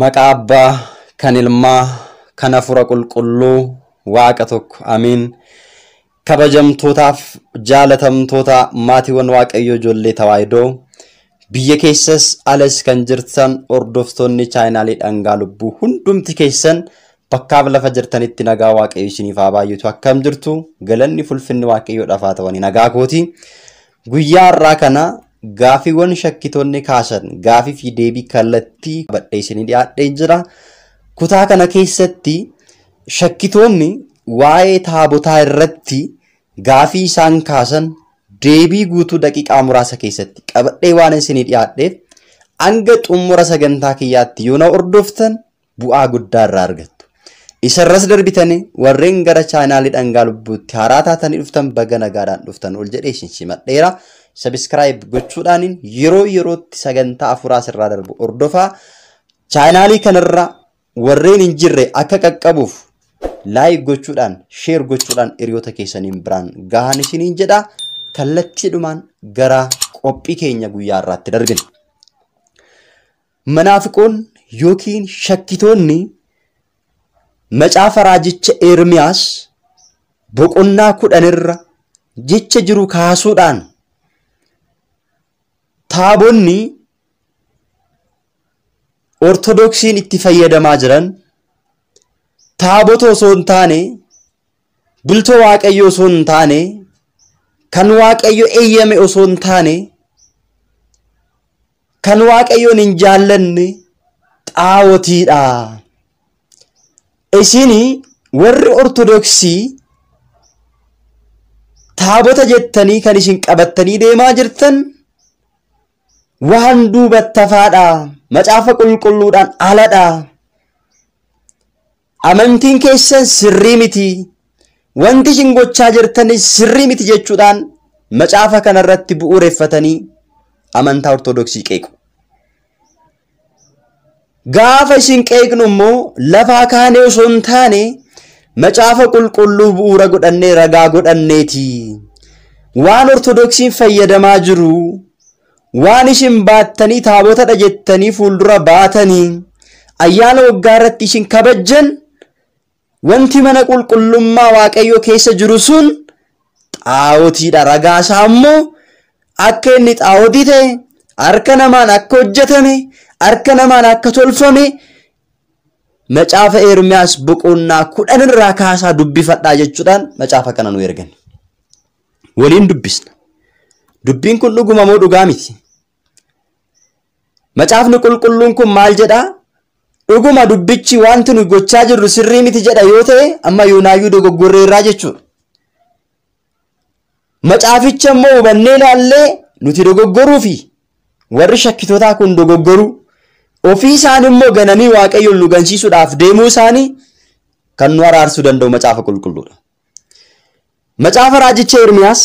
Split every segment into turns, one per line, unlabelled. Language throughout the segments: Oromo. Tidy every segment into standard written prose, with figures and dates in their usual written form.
Maqaa Abbaa kan Ilmaa kan Hafuura Qulqulluu Waaqa tokko Amiin. Kabajamtootaaf jaalatamtoota maatiiwwan Waaqayyoo ijoollee Tawaahidoo biyya keessas alas kan jirtan hordoftoonni chaayinaalee dhangaa lubbuu hundumti keessan bakkaaf lafa jirtanitti nagaa Waaqayyo isiniif haa baay'atu. Akkam jirtu? Galanni fulfinni Waaqayyoodhaaf haa ta'ani. Nagaa kooti. Guyyaa har'aa kana gaafiiwwan shakkitoonni kaasan gaafii fi deebii kallattii qabadhee isinii dhiyaadhee jira. Kutaa kana keessatti shakkitoonni waa'ee taabotaa irratti gaafii isaan kaasan deebii guutuu daqiiqaa muraasa keessatti qabadhee waan isinii dhiyaadheef hanga xumura sagantaa kiyyaatti yoo na hordoftan bu'aa guddaa irraa argattu. Isarras darbitanii warreen gara chaanaalii dhangaa lubbuutti haaraa taatanii dhuftan baga nagaadhaan dhuftan ol jedhee isin simadheera. Sabiskiraayib gochuudhaan yeroo yerootti sagantaa afuraa sirraa darbu hordofaa. Chaanaalii kanarra warreen hin jirre akka qaqqabuuf laayik gochuudhaan sheer gochuudhaan hiriyoota keessaniin biraan gahan isiniin jedha. Kallattiidhumaan gara qophii keenya guyyaa har'aatti darbina. Manaafiqoon yookiin shakkitoonni macaafa raajicha Ermiyaas boqonnaa 10 irra jecha jiru kaasuudhaan taabonni Ortodoksiin itti fayyadamaa jiran taabota osoo hin taane, bultoo Waaqayyoo osoo hin taane, kan Waaqayyo eeyyame osoo hin taane, kan Waaqayyoon hin jaallanne xaawotiidha. Isin warri Ortodoksii taabota jettanii kan isin qabattanii deemaa jirtan waan duubattafaadha. Macaafa qulqulluudhaan aladha. Amantiin keessan sirrii miti. Wanti isin gochaa jirtanis sirrii miti jechuudhaan macaafa kanarratti bu'uureffatanii amantaa Ortodoksii qeequ. Gaafa isin qeeqnu immoo lafaa kaanee osoo hin taane macaafa qulqulluu bu'uura godhannee ragaa godhanneeti. Waan Ortodoksiin fayyadamaa jiru, waan isin baattanii taabotadha jettanii fuuldura baatanii ayyaana waggaa irratti isin kabajjan wanti mana qulqullummaa Waaqayyoo keessa jiru sun xaawotiidha. Ragaa isaa immoo akka inni xaawotii ta'e, harka namaan akka hojjetame, harka namaan akka tolfame macaafa Ermiyaas boqonnaa 10 irraa kaasaa dubbifadhaa jechuudhaan macaafa kana nu ergan. Waliin dubbisna. Dubbiin kun dhuguma moo dhugaa miti? Macaafni qulqulluun kun maal jedhaa? Dhuguma dubbichi wanti nu gochaa jirru sirrii miti jedha yoo ta'e amma yoonaayyuu dogoggorreerraa jechuudha. Macaaficha immoo hubannee ilaallee nuti dogoggoruu fi warri shakkitootaa kun dogoggoruu ofii isaan immoo gananii Waaqayyoon nu gansiisuudhaaf deemuu isaanii kan nu araarsuu danda'u macaafa qulqulluudha. Macaafa raajicha Ermiyaas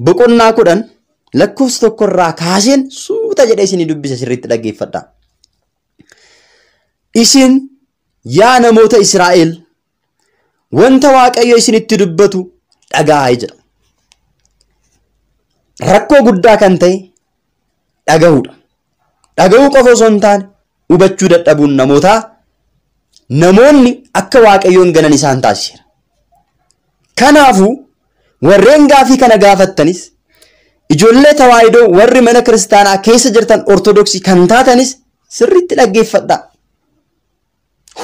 boqonnaa 10 lakkoofsa 1 irraa kaaseen suuta jedhee isinii dubbisa, sirriitti dhaggeeffadhaa. Isin yaa namoota Israa'el wanta Waaqayyo isinitti dubbatu dhaga'aa jedha. Rakkoo guddaa kan ta'e dhaga'uudha. Dhaga'uu qofa osoo hin taane hubachuu dadhabuun namootaa namoonni akka Waaqayyoon ganan isaan taasiseera. Kanaafuu warreen gaafii kana gaafattanis ijoollee Tawaahidoo warri mana kiristaanaa keessa jirtan Ortodoksii kan taatanis sirriitti dhaggeeffadhaa.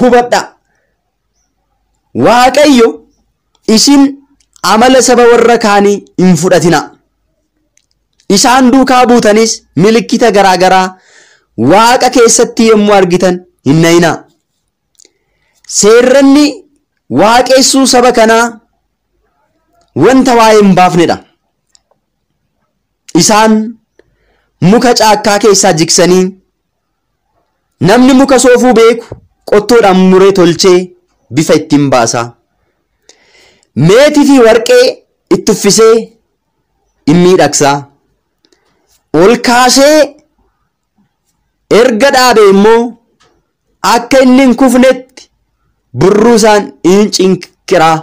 Hubadhaa. Waaqayyo isin amala saba warra kaanii hin fudhatinaa. Isaan duukaa buutanis milikkita garaagaraa Waaqa keessatti yommuu argitan hin na'inaa. Seerranni waaqessuu saba kanaa wanta waa'ee hin baafnedha. Isaan muka caakkaa keessaa jigsanii namni muka soofuu beeku qottoodhaan muree tolchee bifa ittiin baasaa. Meetii fi warqee itti uffisee in miidhagsaa. Ol kaasee erga dhaabe immoo akka inni hin kufnetti burruu isaan in cinqiraa.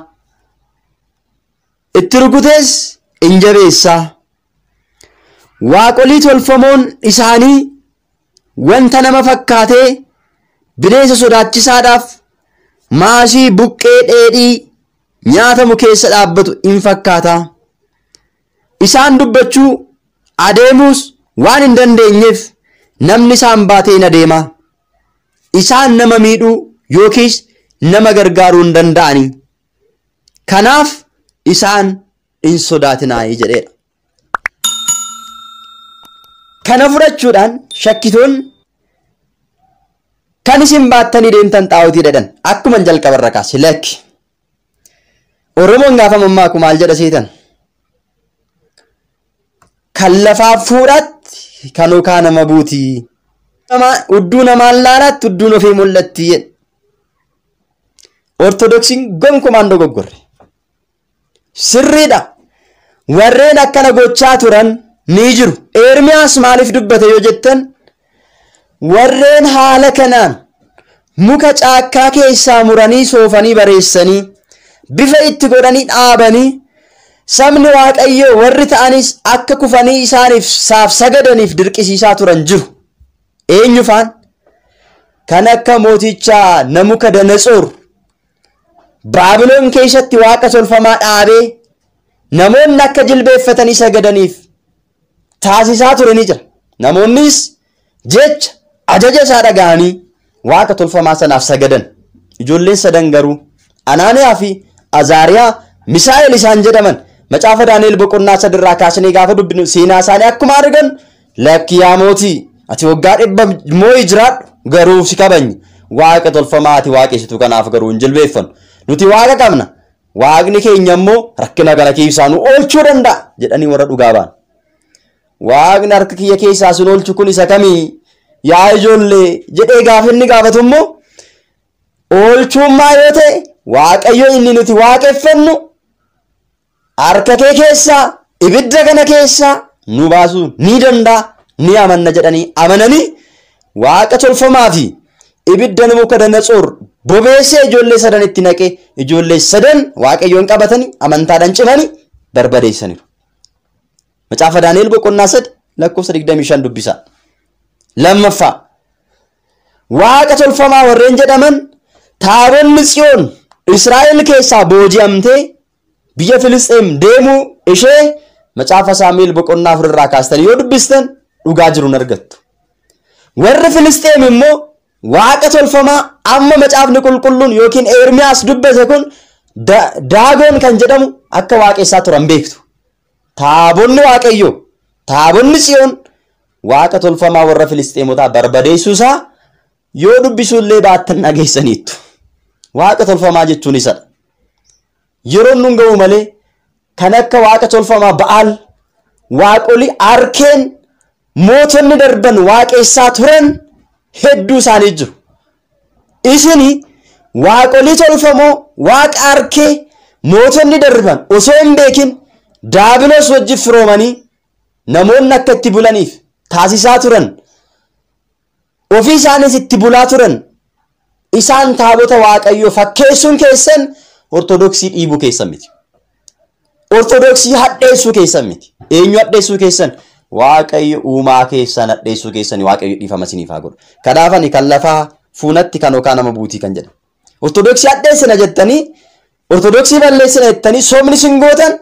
Itti rukutees in jabeessaa. Waaqolii tolfamoon isaanii wanta nama fakkaatee bineensa sodaachisaadhaaf maasii buqqee dheedhii nyaatamu keessa dhaabbatu in fakkaata. Isaan dubbachuu adeemuus waan hin dandeenyeef namni isaan baatee hin adeema. Isaan nama miidhuu yookiis nama gargaaruu hin danda'ani. Kanaaf isaan hin sodaatinaa jedheera. Kana fudhachuudhaan shakkitoonni kan isin baattanii deemtan xaa'ootii jedhan akkuma jalqabarra kaase lakki. Oromoon gaafa mammaaku maal jedha seetan? Kan lafaa fuudhaatti kan okaa nama buutii. Hudduu namaan laalaatti hudduun ofii mul'atti jedhe. Ortodoksiin gonkumaan dogoggorre. Sirriidha. Warreen akkana gochaa turan ni jiru. Ermiyaas maaliif dubbate yoo jettan warreen haala kanaan muka caakkaa keessaa muranii soofanii bareessanii bifa itti godhanii dhaabanii sabni Waaqayyoo warri ta'anis akka kufanii isaaniif saaf sagadaniif dirqisiisaa turan jiru. Eenyufaan? Kan akka mootichaa Nabukadanatsoor Baabiloon keessatti waaqa tolfamaa dhaabee namoonni akka jilbeeffatanii sagadaniif taasisaa ture ni jira. Namoonnis jecha ajaja isaa dhaga'anii waaqa tolfamaa sanaaf sagadan. Ijoolleen sadan garuu Anaaniyaa fi Azaariyaa Misaa'el isaan jedhaman macaafa Daani'el boqonnaa sadirraa kaasnee gaafa dubbinu seenaa isaanii akkuma argan lakki yaa mootii ati waggaa 100 moo'ii jiraadhu garuu si kabajna. Waaqa tolfamaa ati waaqessitu kanaaf garuu hin jilbeeffannu. Nuti waaqa qabna. Waaqni keenya immoo rakkina kana keessaa nu oolchuu danda'a jedhanii warra dhugaa ba'an. Waaqni harka kiyya keessaa sun oolchu kun isa kamii yaa ijoollee jedhee gaafa inni gaafatu immoo oolchummaa yoo ta'e Waaqayyo inni nuti waaqeffannu harka kee keessaa ibidda kana keessaa nu baasuu ni danda'a ni amanna jedhanii amananii waaqa tolfamaa fi ibidda Nabukadanatsoor bobeessee ijoollee sadan itti naqee ijoollee sadan Waaqayyoon qabatanii amantaadhaan cimanii barbadeessaniiru. Macaafa Daani'el boqonnaa 3 lakkoofsa 25 dubbisaa. Lammaffaa waaqa tolfamaa warreen jedhaman taabonni Tsiyoon Israa'el keessaa booji'amtee biyya Filisxeem deemuu ishee macaafa Saamu'eel boqonnaa 4 irraa kaastanii yoo dubbistan dhugaa jiru hin argattu. Warri Filisxeem immoo waaqa tolfamaa amma macaafni qulqulluun yookiin Ermiyaas dubbate kun Daagoon kan jedhamu akka waaqessaa turan beektu. Taabonni Waaqayyoo, taabonni Tsiyoon waaqa tolfamaa warra Filisxeemotaa barbadeessuusaa yoo dubbisuullee baattan dhageessaniittu. Waaqa tolfamaa jechuun isadha. Yeroon nun ga'u malee kan akka waaqa tolfamaa Ba'aal, waaqolii arkeen mootonni darban waaqessaa turan hedduu isaanii jiru. Isini waaqolii tolfamoo waaqa arkee mootonni darban osoo hin beekin Daabiloos wajjin firoomanii namoonni akka itti bulaniif taasisaa turan, ofii isaanis itti bulaa turan, isaan taabota Waaqayyoo fakkeessuun keessan Ortodoksii dhiibuu keessan miti. Ortodoksii hadheessuu keessan miti. Eenyu hadheessuu keessan? Waaqayyo uumaa keessan hadheessuu keessan Waaqayyo dhiifama isiniif haa godhu. Kanaaf ani kan lafaa fuunatti kan okaa nama buutii kan jedhamu. Ortodoksii hadheessina jettanii, Ortodoksii balleessina jettanii soomni isin gootan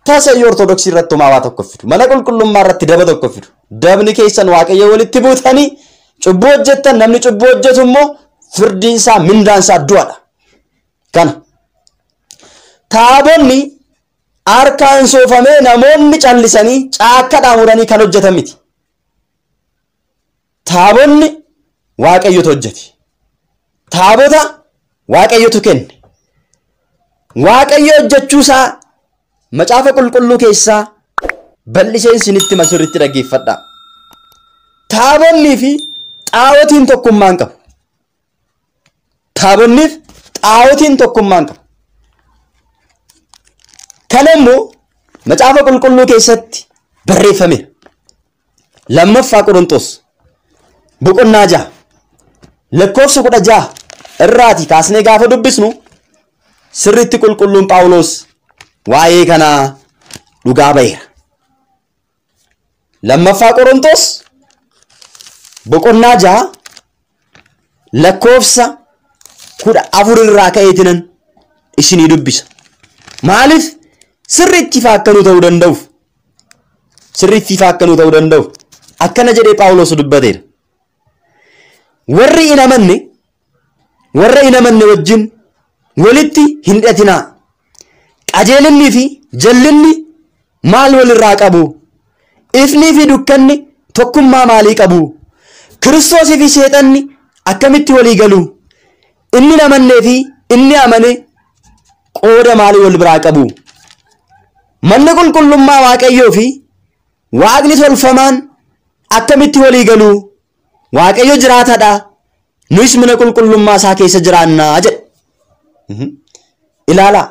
tasayyuu Ortodoksii irratti homaa waa tokko fidu. Mana qulqullummaa irratti daba tokko fidu. Dabni keessan Waaqayyo walitti buutanii cubbuu hojjettan, namni cubbuu hojjetu immoo firdiin isaa mindaan isaa du'adha. Kana taabonni harkaan soofamee namoonni callisanii caakkaadhaan muranii kan hojjetan miti. Taabonni Waaqayyotu hojjete. Taabota Waaqayyotu kenne. Waaqayyo hojjechuusaa macaafa qulqulluu keessaa bal'iseen isinitti masirritti dhaggeeffadhaa. Taabonnii fi xaawotiin tokkummaa hin qabu. Taabonniif xaawotiin tokkummaa hin qabu. Kana immoo macaafa qulqulluu keessatti barreeffameera. Lammaffaa Qorontos boqonnaa 6 lakkoofsa 16 irraati kaasnee gaafa dubbisnu sirriitti qulqulluun Phaawulos waa'ee kanaa dhugaa ba'eera. Lammaffaa Qorontos boqonnaa 6 lakkoofsa 14 irraa ka'eetinan isinii dubbisa. Maaliif sirriitti ifa akkanuu ta'uu danda'uuf? Sirriitti ifa akkanuu ta'uu danda'uuf. Akkana jedhee Phaawulos dubbateera. Warri hin amanne warra hin amanne wajjin walitti hin hidhatinaa. Qajeelinnii fi jallinni maal walirraa qabu? Ifnii fi dukkanni tokkummaa maalii qabu? Kiristoosii fi seexanni akkamitti walii galu? Inni hin amannee fi inni amane qooda maalii wal biraa qabu? Manni qulqullummaa Waaqayyoo fi Waaqni tolfamaan akkamitti walii galu? Waaqayyo jiraataadha. Nuyis mana qulqullummaa isaa keessa jiraannaa jedha. Ilaalaa.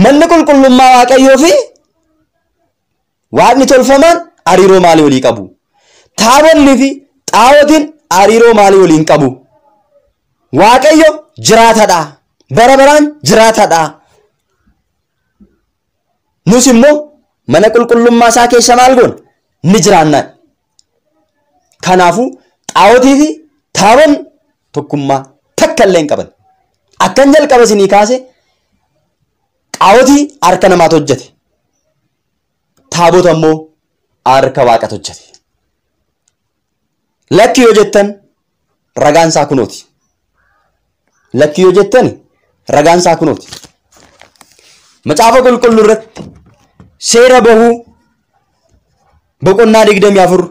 Manni qulqullummaa Waaqayyoo fi Waaqni tolfamaan hariiroo maalii walii qabu? Taabonni fi xaawotiin hariiroo maalii waliin qabu? Waaqayyo jiraataadha. Bara baraan jiraataadha. Nus immoo mana qulqullummaa isaa keessa maal goona? Ni jiraannaa. Kanaafuu xaawotii fi taabonni tokkummaa takka illee hin qaban. Akkan jalqaba isinii kaase xaawotii harka namaatu hojjete. Taabota immoo harka Waaqatu hojjete. Lakki yoo jettan ragaan isaa kunooti. Lakki yoo jettan ragaan isaa kunooti. Macaafa qulqulluu irratti seera bahuu boqonnaa 24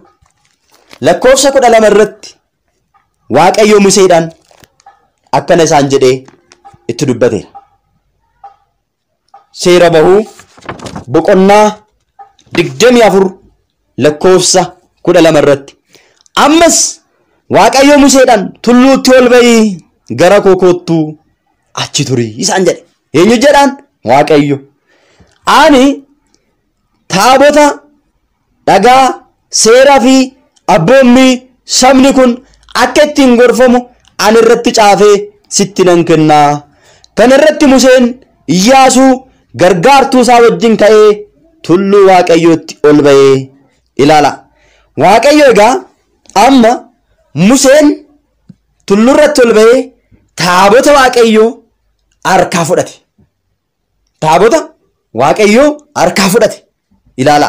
lakkoofsa 12 irratti Waaqayyo Museedhaan akkana isaan jedhee itti dubbateera. Seera bahuu boqonnaa 24 lakkoofsa 12 irratti ammas Waaqayyo Museedhaan tulluutti ol ba'ii gara koo koottuu achi turii isaan jedhe. Eenyu jedhaan? Waaqayyo. Ani taabota dhagaa seeraa fi abboommii sabni kun akka ittiin gorfamu ani irratti caafee sitti nan kennaa. Kana irratti Museen Iyyaasuu gargaartuu isaa wajjin ka'ee tulluu Waaqayyootti ol ba'ee ilaala. Waaqayyo egaa amma Museen tulluu irratti ol ba'ee taabota Waaqayyoo harkaa fudhate. Taabota Waaqayyoo harkaa fudhate. Ilaala.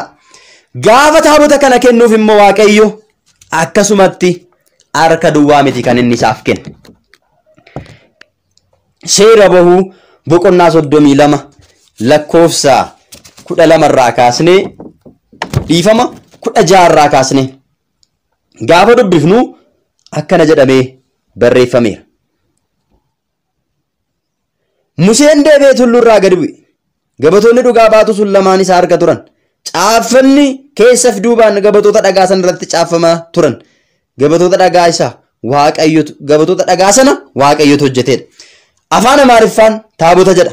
Gaafa taabota kana kennuuf immoo Waaqayyo akkasumatti harka duwwaa miti kan inni isaaf kenne. Seera bahuu boqonnaa 32 lakkoofsa 12 irraa kaasnee dhiifama 16 irraa kaasnee gaafa dubbifnu akkana jedhamee barreeffameera. Museen deebi'ee tulluu irraa gadi bu'e. Gabatoonni dhugaa baatu sun lamaan isaa harka turan. Caaffanni keessa fi duubaan gabatoota dhagaa sana irratti caaffamaa turan. Gabatoota dhagaa isa Waaqayyotu gabatoota dhagaa sana Waaqayyotu hojjeteedha. Afaan Amaariffaan taabota jedha.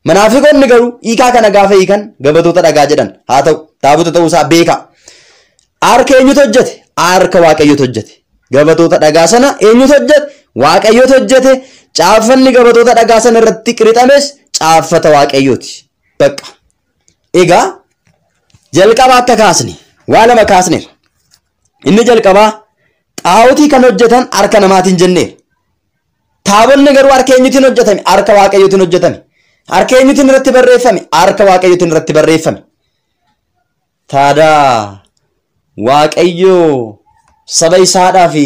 Manaafiqoonni garuu hiikaa kana gaafa hiikan gabatoota dhagaa jedhan. Haa ta'u taabota ta'uusaa beeka. Harka eenyutu hojjete? Harka Waaqayyotu hojjete. Gabatoota dhagaa sana eenyutu hojjete? Waaqayyotu hojjete. Caaffanni gabatoota dhagaa sana irratti qirixames caaffata Waaqayyooti. Bakka. Egaa jalqaba akka kaasne waa lama kaasneera. Inni jalqabaa xaawotii kan hojjetan harka namaatiin jenneera. Taabonni garuu harka eenyutiin hojjetame? Harka Waaqayyootiin hojjetame. Harka eenyutiin irratti barreeffame? Harka Waaqayyootiin irratti barreeffame. Taadaa Waaqayyo saba isaadhaa fi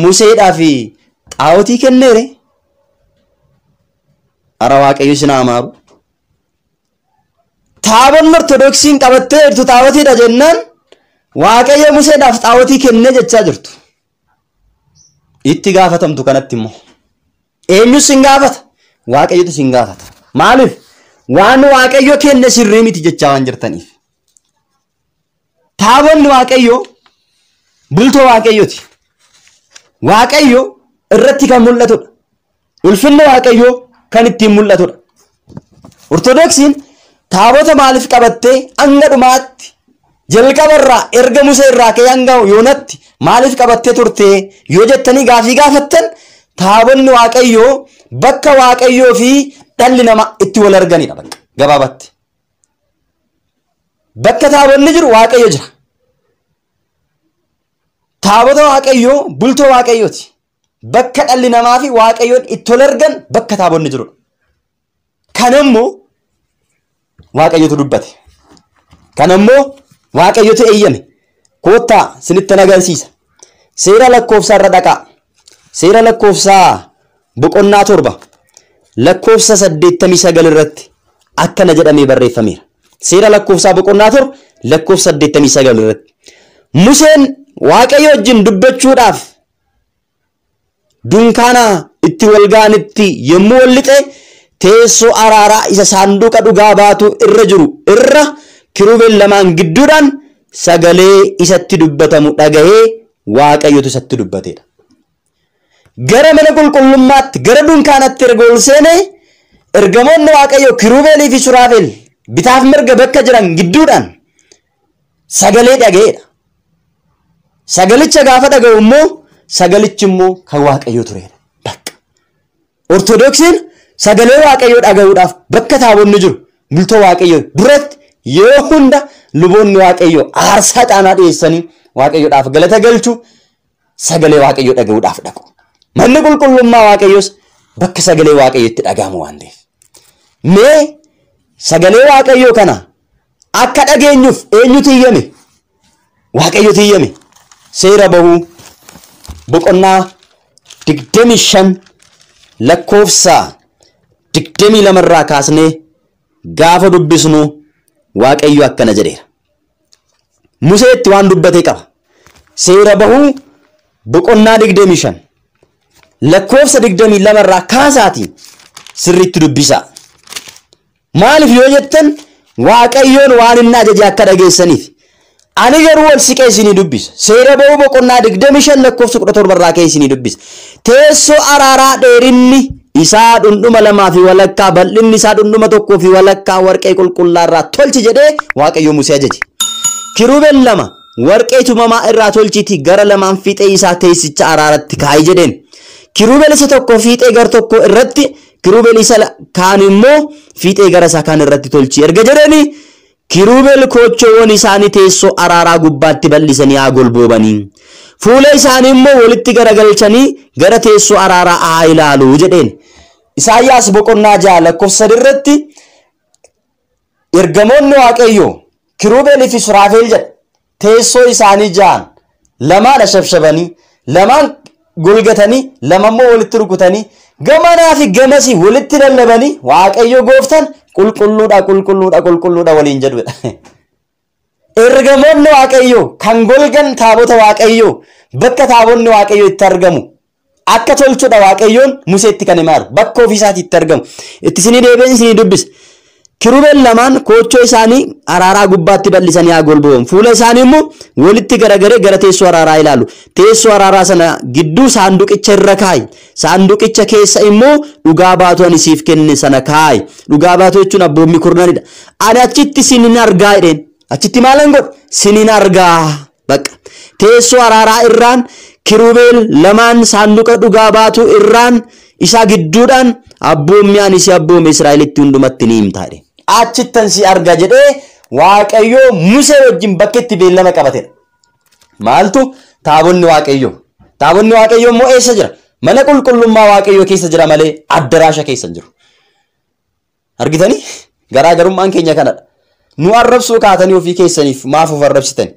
Museedhaa fi xaawotii kenneere. Ara Waaqayyo isin haa maaru. Taabonni Ortodoksiin qabattee jirtu xaawotiidha jennaan Waaqayyo Museedhaaf xaawotii kennee jechaa jirtu. Itti gaafatamtu kanatti immoo. Eenyus sin gaafata? Waaqayyotu sin gaafata. Maaliif? Waan Waaqayyo kenne sirrii miti jechaa waan jirtaniif. Taabonni Waaqayyoo bultoo Waaqayyooti. Waaqayyo irratti kan mul'atudha. Ulfinni Waaqayyoo kan ittiin mul'atudha. Ortodoksiin taabota maaliif qabattee hanga dhumaatti jalqaba irraa erga Musee irraa ka'ee hanga yoonatti maaliif qabattee turte yoo jettanii gaafii gaafattan taabonni Waaqayyoo bakka Waaqayyoo fi dhalli namaa itti wal arganidha bakka gabaabatti. Bakka taabonni jiru Waaqayyo jira. Taabota Waaqayyoo bultoo Waaqayyooti. bakka dhalli namaa fi Waaqayyoon itti wal argan bakka taabonni jirudha. Kanammoo Waaqayyotu dubbate. Kanammoo Waaqayyotu eeyyame. Koottaa isinitti agarsiisa. Seera lakkoofsaa irra dhaqaa. Seera lakkoofsaa boqonnaa 7 lakkoofsa 89 irratti akkana jedhamee barreeffameera. Seera lakkoofsaa boqonnaa 7 lakkoofsa 89 irratti. Museen Waaqayyo wajjin dubbachuudhaaf dunkaana itti wal ga'anitti yommuu wal lixe teessoo araaraa isa saanduqa dhugaa baatu irra jiru irra kiruubel lamaan gidduudhaan sagalee isatti dubbatamu dhagahee Waaqayyotu isatti dubbateedha. Gara mana qulqullummaatti gara dunkaanatti erga ol seenee ergamoonni Waaqayyoo kiruubeelii fi suraafel bitaaf mirga bakka jiran gidduudhaan sagalee dhaga'eedha. Sagalicha gaafa dhaga'u immoo sagalichi immoo kan Waaqayyoo tureedha. Bakka Ortodoksiin sagalee Waaqayyoo dhaga'uudhaaf bakka taabonni jiru bultoo Waaqayyoo duratti yeroo hunda luboonni Waaqayyoo aarsaa xaanaa dhiyeessanii Waaqayyoodhaaf galata galchu sagalee Waaqayyoo dhaga'uudhaaf dhaqu. Manni qulqullummaa Waaqayyoos bakka sagalee Waaqayyoo itti dhaga'amu waan ta'eef. Mee sagalee Waaqayyoo kana akka dhageenyuuf eenyutu iyyame? Waaqayyotu iyyame. Seera bahuu boqonnaa 25 lakkoofsa 22 irraa kaasnee gaafa dubbisnu Waaqayyo akkana jedheera. Museetti waan dubbate qaba. Seera bahuu boqonnaa 25 lakkoofsa 22 irraa kaasaatii sirriitti dubbisaa. Maaliif yoo jettan Waaqayyoon waan inni ajaje akka dhageessaniif. Ani garuu wal siqee isinii dubbisa. Seera bahuu boqonnaa 25 lakkoofsa 17 irraa ka'ee isinii dubbisa. Teessoo araaraa dheerinni isaa dhundhuma 2 fi walakkaa bal'inni isaa dhundhuma 1 fi walakkaa warqee qulqullaa irraa tolchi jedhee Waaqayyo Musee ajaje. Kiruubel 2 warqee tumamaa irraa tolchiitii gara lamaan fiixee isaa teessicha araaratti kaa'i jedheen. Kiruubel isa tokko fiixee gar tokko irratti kiruubel isa kaan immoo fiixee gara isaa kaan irratti tolchi erga jedheeni kiruubel koochoowwan isaanii teessoo araaraa gubbaatti bal'isanii haa golboobanii. Fuula isaanii immoo walitti garagalchanii gara teessoo araaraa haa ilaalu jedheen. Isaayyaas boqonnaa 6 lakkoofsa 3 irratti ergamoonni Waaqayyoo kiruubelii fi suraafel jedha. Teessoo isaanii 6 lamaan ashabshabanii lamaan golgatanii lamammoo walitti rukutanii gamanaa fi gamasii walitti lallabanii Waaqayyo gooftaan qulqulluudha qulqulluudha qulqulluudha waliin jedhudha. Ergamoonni Waaqayyoo kan golgan taabota Waaqayyoo bakka taabonni Waaqayyoo itti argamu akka tolchudha Waaqayyoon Museetti kan himaaru bakka ofiisaatti itti argamu. Itti isinii deebiin isinii dubbisa. Kiruubel lamaan koochoo isaanii araaraa gubbaatti bal'isanii haa golbooban. Fuula isaanii immoo walitti garagaree gara teessoo araaraa ilaalu. Teessoo araaraa sana gidduu saanduqicha irra kaa'i. Saanduqicha keessa immoo dhugaa baatu ani siif kenne sana kaa'i. Dhugaa baatu jechuun abboommii kurnanidha. Ani achitti sinin argaa jedheen. Achitti maalan godhu? Sinin argaa. Bakka teessoo araaraa irraan kiruubel lamaan saanduqa dhugaa baatu irraan isaa gidduudhaan abboommii ani si abboome Israa'elitti hundumatti ni himta jedhe. Achittan si arga jedhee Waaqayyoo Musee wajjin bakka itti beellama qabatedha. Maaltu taabonni Waaqayyoo? Taabonni Waaqayyoo immoo eessa jira? Mana qulqullummaa Waaqayyoo keessa jira malee addaraasha keessa hin jiru. Argitanii? Garaagarummaan keenya kanadha. Nu arrabsuu kaatanii ofii keessaniif maaf of arrabsitan?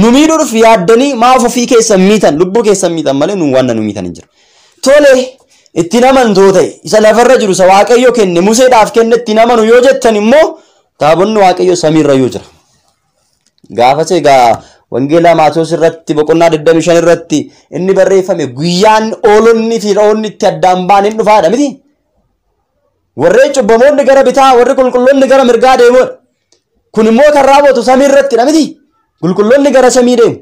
Nu miidhuudhaaf yaaddanii maaf ofii keessan miitan? Lubbuu keessan miitan malee nu waan nu miitan hin jiru. Tole ittiin amantoo ta'e isa lafarra jiru isa Waaqayyo kenne Museedhaaf kenne ittiin amanu yoo jettan immoo taabonni Waaqayyo samiirra yoo jira. Gaafas egaa Wangeelaa Maatewos irratti boqonnaa 25 irratti inni barreeffame guyyaan oolonni fi re'oonni itti addaan ba'an hin dhufaadha miti. Warreen cubbamoonni gara bitaa warri qulqulloonni gara mirgaa deemuudha. Kun immoo kan raawwatu samii irrattidha miti. Qulqulloonni gara samii deemu.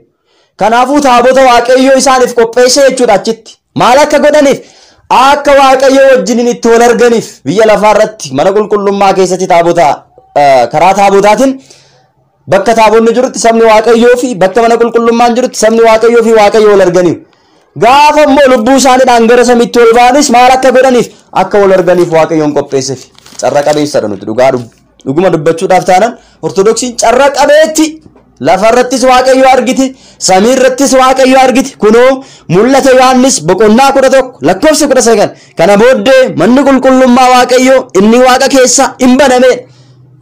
Kanaafuu taabota Waaqayyoo isaaniif qopheesse jechuudha achitti. Maal akka godhaniif? Akka Waaqayyoo wajjiniin itti wal arganiif biyya lafaa irratti mana qulqullummaa keessatti taabota karaa taabotaatiin bakka taabonni jirutti sabni Waaqayyoo fi bakka mana qulqullummaan jirutti sabni Waaqayyoo fi Waaqayyo wal arganiif. Gaafa immoo lubbuu isaaniidhaan gara samiitti ol ba'anis maal akka godhaniif akka wal arganiif Waaqayyoon qopheesseef. Carra qabeessadha nuti dhugaa dhuguma dubbachuudhaaf taanaan Ortodoksiin carra qabeetti. Lafarrattis Waaqayyo argiti, samiirrattis Waaqayyo argiti. Kunoo mul'ata Yohaannis boqonnaa 11 lakkoofsa 19. Kana booddee manni qulqullummaa Waaqayyo inni Waaqa keessa hin baname.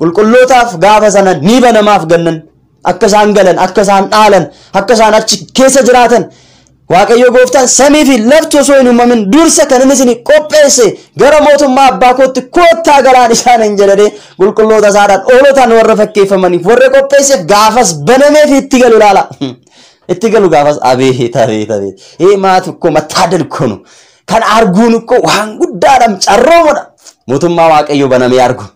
Qulqullootaaf gaafa sana ni banamaaf gannan. Akka isaan galan, akka isaan dhaalan, akka isaan achi keessa jiraatan. Waaqayyo gooftaan samii fi lafti osoo hin uumamin dursa kan inni isin qopheesse gara mootummaa abbaa kootti koottaa galaan isaan hin jedhanii qulqulloota isaadhaan oolotaan warra fakkeeffamaniif warra qopheesseef gaafas banamee fi itti galu laala. Itti galu gaafas abeet abeet abeet. Ee maatu ko mattaadal kono kan arguun ko waan guddaadhaam carroomadha. Mootummaa Waaqayyo banamee arguun.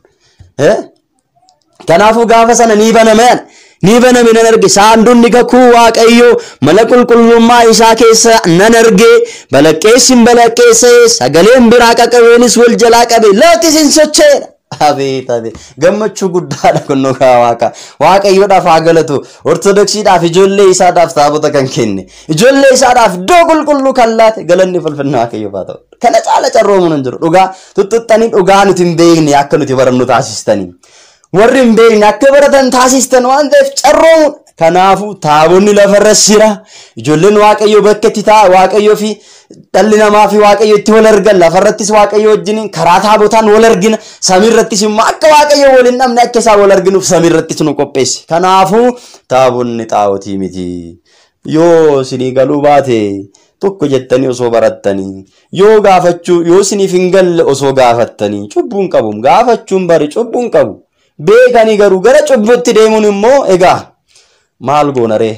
Kanaafuu gaafa sana ni banameen. Ni baname nan arge saanduqni kakuu Waaqayyo mana qulqullummaa isaa keessa nan arge balaqqeessin balaqqeesse sagaleen biraa qaqawweenis wal jalaa qabe laftis hin socho'eedha. Abeet abeet gammachuu guddaadha kun dhugaa Waaqa. Waaqayyoodhaaf haa galatu. Ortodoksiidhaaf ijoollee isaadhaaf taabota kan kenne ijoollee isaadhaaf iddoo qulqulluu kan laate galanni fulfinna Waaqayyoof haa ta'u. Kana caala carroomuun hin jiru. Dhugaa tuttuttanii dhugaa nuti hin beekne akka nuti barannu taasistanii. Warri hin beekne akka baratan taasistan waan ta'eef carroomuun. Kanaafuu taabonni lafarra jira. Ijoolleen Waaqayyoo bakka itti ta'a. Waaqayyoo fi dhalli namaa fi Waaqayyo itti wal argan. Lafarrattis Waaqayyo wajjin karaa taabotaan wal argina. Samiirrattis immoo akka Waaqayyo wal hin dhabne akka isaan wal arginuuf samiirrattis nu qopheesse. Kanaafuu taabonni xaa'otii miti. Yoo isinii galuu baate tokko jettanii osoo barattanii yoo gaafachuu yoo isiniif hin galle osoo gaafattanii cubbuun qabu. Gaafachuun bari cubbuun qabu. Beekanii garuu gara cubbuutti deemuun immoo egaa maal goona ree?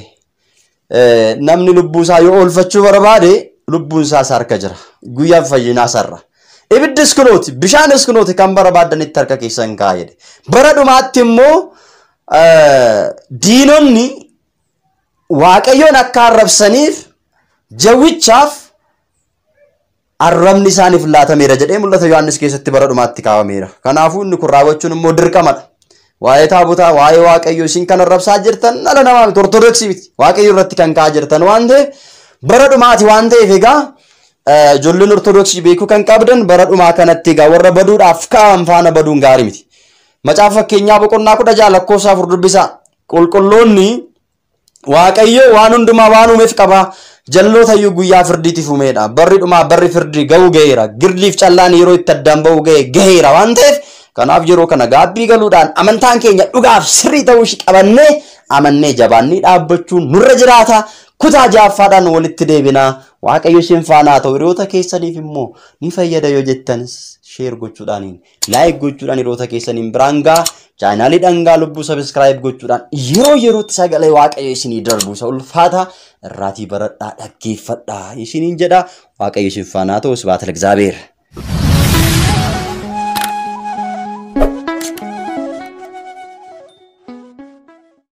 Namni lubbuu isaa yoo oolfachuu barbaade lubbuun isaas harka jira. Guyyaan fayyinaa sarra. Ibiddis kunooti, bishaanis kunooti kan barbaadanitti harka keessan kaa'aa jedhe. Bara dhumaatti immoo diinonni Waaqayyoon akka arrabsaniif jawwichaaf arrabni isaaniif laatameera jedhee mul'ata Yohaannis keessatti bara dhumaatti kaa'ameera. Kanaafuu inni kun raawwachuun immoo dirqamadha. Waa'ee taabotaa, waa'ee Waaqayyoo isin kan arrabsaa jirtan dhala namaa miti, Ortodoksii miti. Waaqayyo irratti kan kaa'aa jirtan waan ta'eef bara dhumaati waan ta'eef egaa ijoolleen Ortodoksii beekuu kan qabdan bara dhumaa kanatti egaa warra baduudhaaf kaa'an faana baduun gaarii miti. Macaafa fakkeenyaa boqonnaa 16 lakkoofsa 4 dubbisaa. Qulqulloonni Waaqayyo waan hundumaa waan uumeef qaba. Jalloota iyyuu guyyaa firdiitiif uumeedha. Barri dhumaa barri firdii ga'uu ga'eera. Girdiif callaan yeroo itti addaan ba'uu ga'e ga'eera waan ta'eef kanaaf yeroo kana gaabbii galuudhaan amantaan keenya dhugaaf sirrii ta'uu ishii qabannee amannee jabaannee dhaabbachuun nurra jiraata. Kutaa ja'affaadhaan walitti deebinaa. Waaqayyo isin faana haa ta'u. Hiriyoota keessaniif immoo ni fayyada yoo jettanis share gochuudhaan like gochuudhaan hiriyoota keessaniin biraan ga'a. Chaanaalii dhangaa lubbuu subscribe gochuudhaan yeroo yerootti sagalee Waaqayyo isinii darbu isa ulfaata irraatii baradhaa dhaggeeffadhaa isiniin jedha. Waaqayyo isin faana haa ta'u. Sibaatal Egzaabeer.